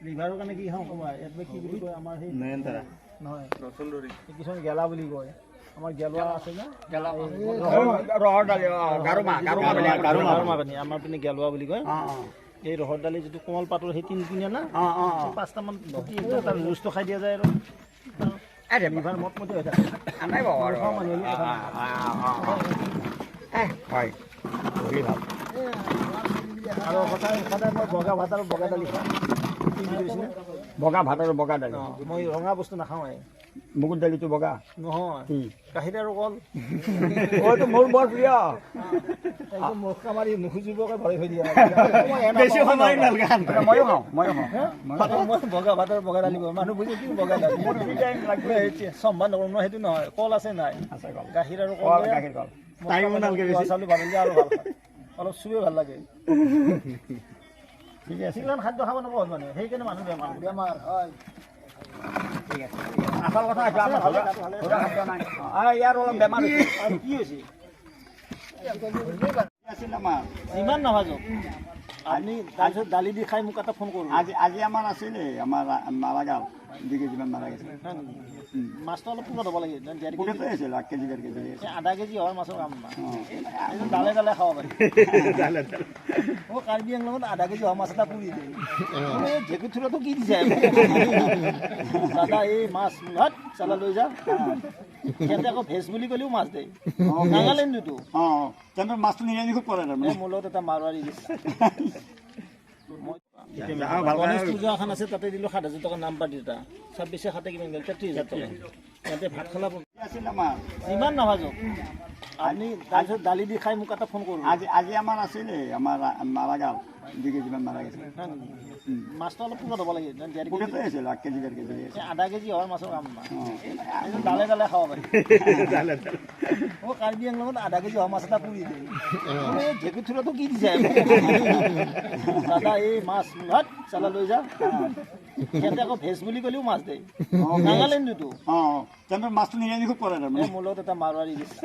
লিভাৰৰ কাৰণে কি খাওঁ ক'বা, ইয়াত কি বুলি কয় আমাৰ সেই নয়নতাৰা নহয়, কিছুমান গেলা বুলি কয়, আমাৰ গেলোৱা আছে যে ৰহৰ দালি, গাৰোমা পানী, আমাৰ পিনে গেলোৱা বুলি কয়। এই ৰহৰ দালি যিটো কোমল পাতৰ সেই তিনকুণীয়া না, পাঁচটামান তাৰ জুচটো খাই দিয়া যায় আৰু লিভাৰ মটমটি হৈ থাকে। আৰু সদায় সদায় মই বগা ভাত আৰু বগা দালি খাওঁ। বগা ভাত আৰু বগা দালি, মই ৰঙা বস্তু নাখাওঁৱেই। মগুৰ দালিটো বগা নহয়, গাখীৰ আৰু কল। এইটো মোৰ বৰ প্ৰিয়। একদম মুখ মাৰি নুখুজিবকে ভৰাই থৈ দিয়া। বেছি সময় নালাগে। ময়ো খাওঁ, ময়ো খাওঁ। মই বগা ভাত আৰু বগা দালি, মানুহ বুজে কি বগা দালি চম্ভা নকৰোঁ ন, সেইটো নহয়। কল আছে নাই? গাখীৰ আৰু কল, গাখীৰ কল। টাইমো নালাগে বেছি। চাউল ভাবিলে আৰু ভাল, অলপ চুৱে ভাল লাগে। ঠিক আছে, সিমান খাদ্য খাব নাপাওঁ মানে, সেইকাৰণে মানুহ বেমাৰ বেমাৰ হয়। ঠিক আছে, আচল কথা এইটো, আমাৰ ঘৰুৱা খাদ্য নাই। ইয়াৰ অলপ বেমাৰ হৈছে। আৰু কি হৈছে আছিল আমাৰ যিমান নাভাজক আপুনি, তাৰপিছত দালি দি খাই মোক এটা ফোন কৰোঁ। আজি আজি আমাৰ আছিলে, আমাৰ মাৰা গাল 2 কেজিমান মাৰা গৈছে। মাছটো অলপ পুৰত হ'ব লাগে। পুৰতে আছিল, 1 কেজি 1.5 কেজি, আধা কেজি হোৱাৰ মাছৰ কাম নাই, দালে দালে খাব পাৰি। মই কাৰ্বি আংলঙত আধা কেজি হোৱা মাছ এটা পুৰি দিয়ে, ঢেঁকী থোৰাটো কি দিছে দাদা, এই মাছ ভাত চালা লৈ যা। সিহঁতে আকৌ ভেজ বুলি ক'লেও মাছ দিয়ে, নাগালেণ্ডতো। অঁ, তেন্তে মাছটো নিৰামিষো কৰে তাৰমানে। মোৰ লগত এটা মাৰোৱাৰী গৈছে। গণেশ পূজা এখন আছে, তাতে দিলোঁ 7,000 টকা নাম পাতি এটা, 26 7 কিমান গ'ল, 33,000 টকা। ইয়াতে ভাত খালা যিমান নাভাজক আপুনি, তাৰপিছত দালি দি খাই মোক এটা ফোন কৰোঁ। আজি আজি আমাৰ আছিলে, আমাৰ মাৰা গাল 2 কেজিমান মাৰা গৈছে। মাছটো অলপ পুৰত হ'ব লাগে। পুৰতে আছিল, 1 কেজি 1.5 কেজি, আধা কেজি হোৱাৰ মাছৰ কাম নাই, দালে দালে খাব পাৰি। মই কাৰ্বি আংলঙত আধা কেজি হোৱা মাছ এটা পুৰি দিয়ে, ঢেঁকী থোৰাটো কি দিছে দাদা, এই মাছ ভাত চালা লৈ যা। সিহঁতে আকৌ ভেজ বুলি ক'লেও মাছ দিয়ে, নাগালেণ্ডতো। অঁ, তেন্তে মাছটো নিৰামিষো কৰে তাৰমানে। মোৰ লগত এটা মাৰোৱাৰী গৈছে।